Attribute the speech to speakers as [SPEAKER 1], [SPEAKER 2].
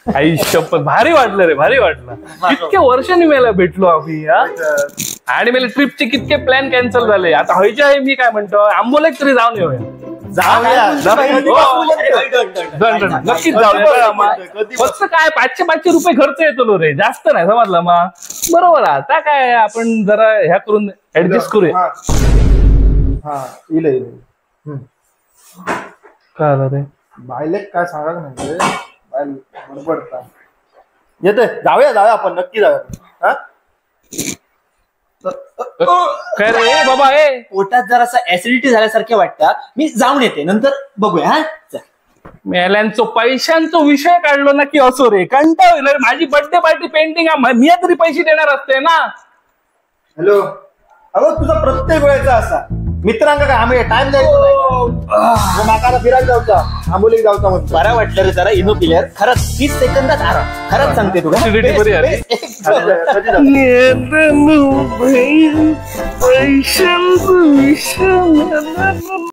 [SPEAKER 1] आई शपथ, भारी वाटलं रे, भारी वाटलं. कितके वर्षांनी मेला भेटलो आम्ही हा? आणि मेले ट्रिपचे कितके प्लॅन कॅन्सल झाले. आता हयचे आहे, मी काय म्हणतो, आंबोलीत तरी जाऊन येऊया.
[SPEAKER 2] जाऊया.
[SPEAKER 1] हो. Done, done. नक्कीच जाऊया. फक्त काय 500-500 रुपये खर्च येतो रे, जास्त नाही, समजलं मा? बरोबर. आता काय आपण जरा ह्या करून ऍडजस्ट करूया.
[SPEAKER 2] हा हा, इले इले.
[SPEAKER 1] काय आलं रे?
[SPEAKER 2] बायलेक काय सांगा नाही रे, बायल बडबडता येते. जाऊया जाऊया, आपण नक्की जाऊया. हा.
[SPEAKER 1] काय रे? ए बाबा ए.
[SPEAKER 3] पोटात जरासा ऍसिडिटी झाल्यासारखे वाटतं, मी जाऊन येते, नंतर बघूया. हा चल.
[SPEAKER 1] मेल्यांचो पैशांचो विषय काढलो ना की असो रे, कंटाळ होईल रे. माझी बर्थडे पार्टी पेंडिंग आहे, मी तरी पैसे देणार असते ना.
[SPEAKER 2] हॅलो, अगं तुझा प्रत्येक वेळेचा असा मित्रांका काय आम्ही टाइम द्यायचो नाही का? मग माका आता फिरायला जाऊचा, आंबोलीक जाऊचा म्हणतो.
[SPEAKER 3] बरं वाटलं रे जरा इनो पिल्यावर, खरंच 30 सेकंदात आराम. खरंच सांगते तुला.
[SPEAKER 1] Acidity बरी आली.
[SPEAKER 2] कधी जाऊ?
[SPEAKER 1] पैशांचा विषय.